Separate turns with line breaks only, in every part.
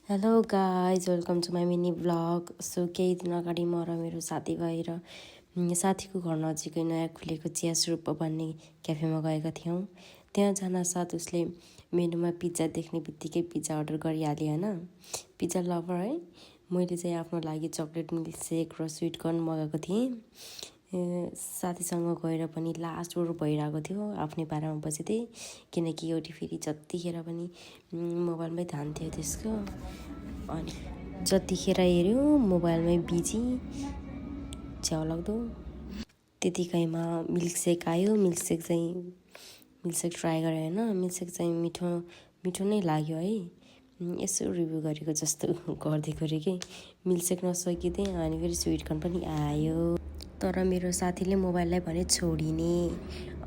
Hello guys welcome to my mini blog. So केही दिन अगाडि म र मेरो साथी गएर साथीको घर नजिकै नयाँ खुलेको चिया सुप भन्ने क्याफेमा गएका थियौँ। त्यहाँ जान साथ उसले मेनुमा पिज्जा देख्ने बित्तिकै पिज्जा अर्डर गरिहाल्यो होइन। पिज्जा लभर है। मैले चाहिँ आफ्नो लागि चक्लेट मिल्कसेक र स्विट कर्न मगाएको थिएँ। साथीसँग गएर पनि लास्ट ओर भइरहेको थियो। आफ्नै पारामा बसेँ किनकि एउटी फेरि जतिखेर पनि मोबाइलमै ध्यान थियो त्यसको। अनि जतिखेर हेऱ्यो मोबाइलमै बिजी च्याउलाग्दो। त्यतिकैमा मिल्कसेक आयो। मिल्कसेक ट्राई गरेँ होइन। मिल्कसेक चाहिँ मिठो नै लाग्यो है। यसो रिभ्यू गरेको जस्तो गर्दै गरेँ कि मिल्कसेक नसकिँदै अनि फेरि स्विट कर्न पनि आयो। तर मेरो साथीले मोबाइललाई भने छोडिने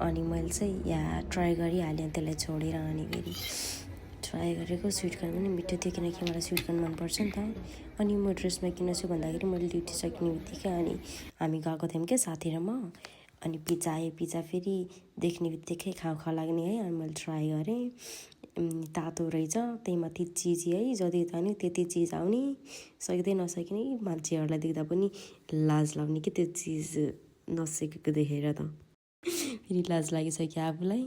अनि मैले चाहिँ ट्राई गरिहालेँ त्यसलाई छोडेर। अनि फेरि ट्राई गरेको स्विट कर्न पनि मिठो थियो किनकि मलाई स्विट कर्न मनपर्छ नि त। अनि म ड्रेसमा किन छु भन्दाखेरि मैले ड्युटी सकिने बित्तिकै अनि हामी गएको थियौँ क्या साथी र म। अनि पिज्जा आयो। पिज्जा फेरि देख्ने बित्तिकै खाउ लाग्ने है। अनि मैले ट्राई गरेँ। तातो रहेछ त्यही माथि चिजी है। जति तान्यो त्यति चिज आउने। सकिँदै नसकिने मान्छेहरूलाई देख्दा पनि लाज लाग्ने कि त्यो चिज नसेकेको देखेर त फेरि लाज लागिसक्यो आफूलाई।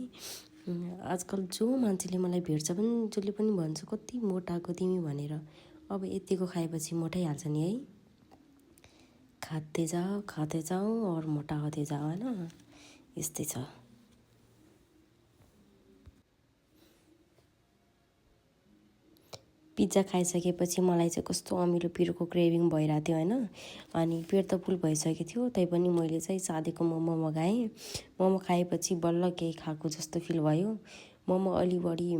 आजकल जो मान्छेले मलाई भेट्छ पनि जसले पनि भन्छ कति मोटाएको तिमी भनेर। अब यतिको खाएपछि मोटाइहाल्छ नि है। खाते जाऊ और मोटा होते जाऊ होइन। यस्तै छ। पिज्जा खाइसकेपछि मलाई चाहिँ कस्तो अमिलो पिरोको क्रेभिङ भइरहेको थियो होइन। अनि पेट त फुल भइसकेको थियो तैपनि मैले चाहिँ सादेको मोमो मगाएँ। मोमो खाएपछि बल्ल केही खाएको जस्तो फिल भयो। मोमो अलि बढी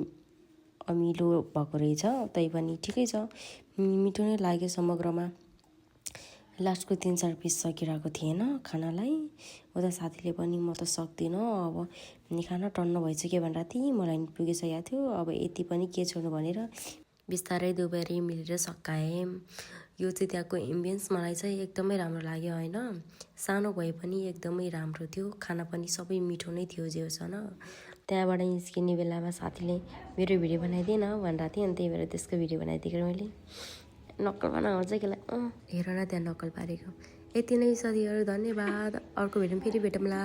अमिलो भएको रहेछ तैपनि ठिकै छ। मिठो नै लाग्यो समग्रमा। लास्टको 3-4 पिस सकिरहेको थिएन खानालाई। उता साथीले पनि म त सक्दिनँ अब खाना टन्न भइसक्यो भनेर थिएँ। मलाई पुगिसकेको थियो। अब यति पनि के छोड्नु भनेर बिस्तारै दुबैरी मिलेर सकाएँ। यो चाहिँ त्यहाँको एम्बियन्स मलाई चाहिँ एकदमै राम्रो लाग्यो होइन। सानो भए पनि एकदमै राम्रो थियो। खाना पनि सबै मिठो नै थियो जे होस् न। त्यहाँबाट निस्किने बेलामा साथीले मेरो भिडियो बनाइदिएन भनेर थिएँ। अनि त्यही भएर त्यसको भिडियो बनाइदिएको मैले। नक्कल बनाउँछ कि हेर न त्यहाँ नक्कल पारेको। यति नै साथीहरू धन्यवाद। अर्को भिडियोमा फेरि भेटौँला।